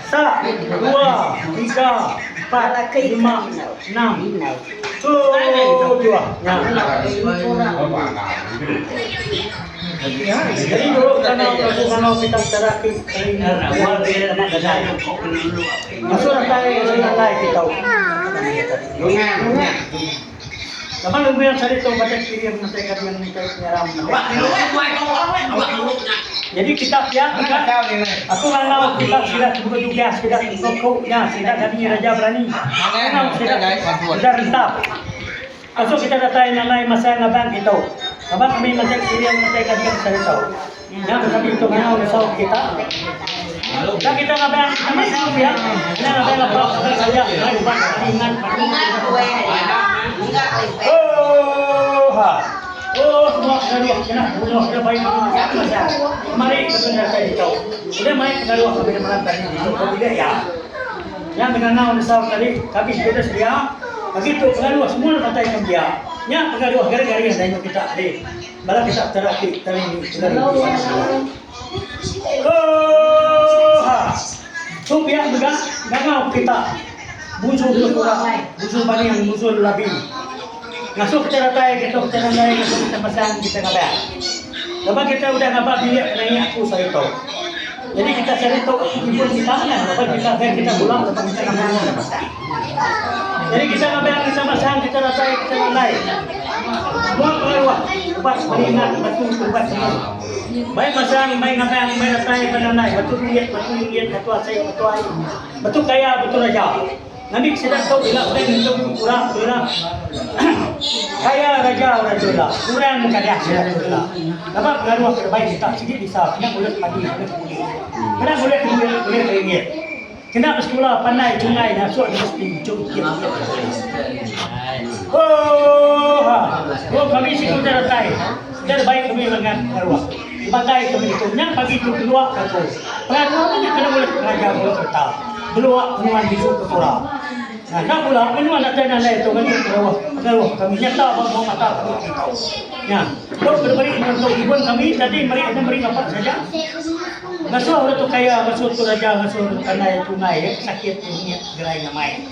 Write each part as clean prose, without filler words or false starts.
Sa, dua, tiga, empat, lima, enam, tujuh. Nya. Jadi dulu kanau lagu kanau kita teraki Masuk datai masuk datai kita. Laban lagu yang sari tu baca kirim nanti kadian nanti nyaram. Jadi kita pia kita aku ngangau kita sida buka juga sida koko nya sida kami raja berani. Ngangau sida sida rentap. Asu kita datai nalai masa ngabang kitu. Laban kami masih kirim nanti kadian sari tu. Nya kami tu ngangau nesau kita. Dan kita ngabang kita masih pia. Nya ngabang apa saja mai ubat ingat. Oh ha. Oh semua pengaruh kena bunuh kena baik Mari ke datai ditu. Udah mai pengaruh kami malam tadi ditu ko bilik iya. Nya mengangau nesau tadi kami sudah sedia. Agi tu pengaruh semua datai ke dia. Nya pengaruh garing-garing dayung kita di bala kita teraki tering tering. Oh ha. Tu pia mega ngangau kita bunsu tekura, bunsu baning, bunsu lelabi. Ngasuh kita datai ke tu kita nandai ngasuh kita pasang kita ngabang. Laban kita udah ngaba bilik penaik aku sehari tu. Jadi kita sehari tu ibun kita meh laban kita gai kita bula laban kita ngabang kita pasang. Jadi kita ngabang kita pasang kita datai kita nandai. Semua pengaruh ubat peringat batu ubat semua. Bai masang bai ngabang bai datai bai nandai batu duit batu ringgit batu asai batu ai batu kaya batu raja. Ngambi sida tu ila udah ngentung kurang ila kaya raja orang tu ila kurang kadah sida tu ila. Laban pengaruh ke bai kita sigi bisa kena bulih padi bulih puli kena bulih duit bulih ringgit kena besekula pandai chungai masuk universiti chuk chik chik. Ooha oh kami siku udah datai udah bai kami lengan pengaruh dibantai kami ditu nya pagi tu keluar ka aku pengaruh meh nya kena bulih raja bulih reta. Beluak nuan bisu ketura. Nah, enda pula menua datai nandai tu nganu pengaruh pengaruh kami nyata ba mua mata kami ditu. Nya, tu ke diberi nuan tu ibun kami tadi meri enda meri ngapa saja. Ngasuh orang tu kaya, ngasuh tu raja, ngasuh tu pandai tungai ya sakit rengit gerai nyamai.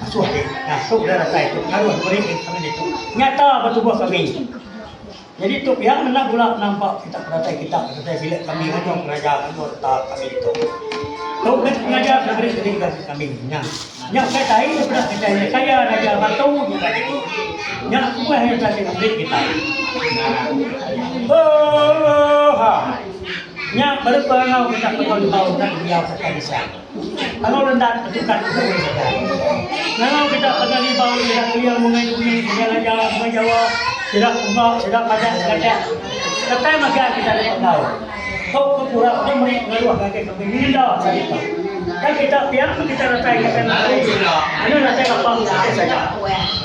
Ngasuh ti. Nah, tu udah datai tu pengaruh diberi kami ditu. Nyata ba tubuh kami. Nyadi tu pia menda bula penampak kita penatai kita penatai bilik kami ngajung pengajar ngajung reta kami ditu. Tu meh pengajar ke beri diri ngagai kami nya. Nya ukai tai ne peda kitai nya kaya raja batu nya tadi. Nya kebuah iya tadi ngambi kitai. Ooha. Nya baru perangau kita pegau libau enda diau sereta nisang. Angau lendat betukat beturun saja. Ngangau kita pegal libau sida kelia mungai dunging sida laja bungai jawa sida pungga sida padak sekatak. Datai mega kita deka enggau. Tu ke pura udah meri pengaruh ngagai kami nyinda sehari tu. Tang kita pia meh kita datai ngagai menteri anu datai lapa kitai saja.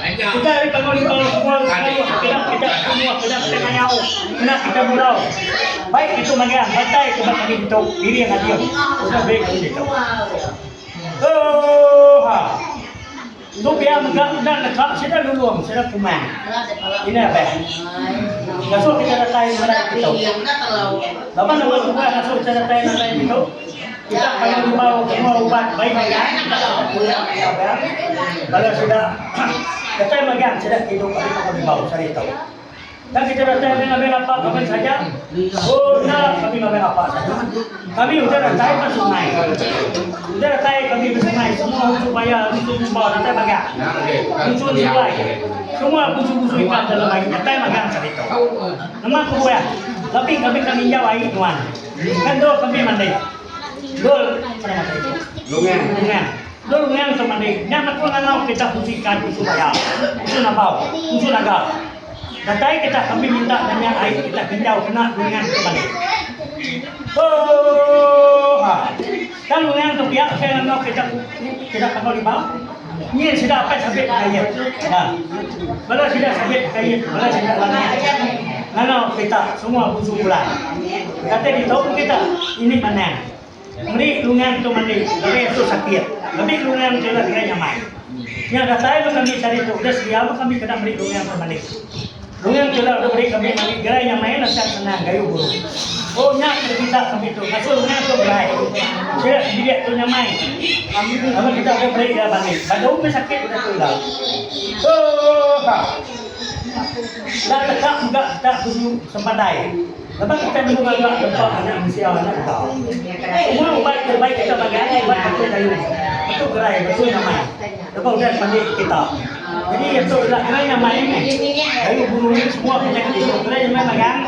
Kita ari pangau libau semua pengaruh kena kita bunuh kena kita ngayau kena kita murau. Baik ditu magang bantai ke ba kami ditu piring ading udah beri kami ditu. Ooha. Tu pia mega enda neka sida nulung sida kumang. Ina beh. Ngasuh kita datai merai ditu. Laban nama tugas ngasuh kita datai merai ditu kita kena ngubau semua ubat baik magang kita bala sida datai magang sida ti idup ari pangau libau sehari tu. Tang kita datai meh ngambil lapa kami saja. Oh enda kami ngambil lapa saja. Kami udah datai ba sungai. Udah datai kami ba sungai semua uchu baya, uchu ngumba datai magang. Uchu ensulai. Semua busu-busu ikan dalam ai datai magang saritu. Nama kebuah? Labi kami ka nginjau ai nuan. Kan dul kami mandi. Dul apa nama tadi tu? Lungang. Lungang. Dul lungang tu mandi. Nya aku ngangau kita busu ikan, busu baya, busu nabau, busu naga. Datai kita kami minta nanya ai kita ginjau kena lungang tu balik. Ooha. Tang lungang tu pia ke ngangau kita kita panggau libau. Nyin sida apai sabit kayet. Nah. Bala sida sabit kayet, bala sida langit. Ngangau kita semua busu bulan. Datai ditu kita ini manang. Meri lungang tu mandi laban iya tu sakit. Ngambi lungang tu ila gerai nyamai. Nya datai ba kami sehari tu udah sedia ba kami kena meri lungang ke mandi. Lungang tu ila udah meri kami mandi gerai nyamai lantang senang gayu guru. Oh nya ke dipinta kami tu ngasuh lungang tu gerai. Sida sebilik tu nyamai. Laban kita udah meri iya mandi. Badu meh sakit udah tu ila. Ooha. Enda teka mega kita kusu sempandai. Lebuh kita nemu ngaga nempa anak mensia nya uga. Semua ubat ke dibai kita magang ubat betul kayu, betul gerai, betul nyamai. Lebuh udah dipandi kita. Jadi iya tu ila gerai nyamai meh. Kayu bulu ni semua penyakit ditu gerai nyamai magang.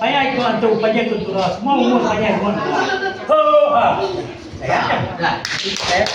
Paya iku antu, panjai iku entura, semua umur panjai semua entura. Hooha. Saya.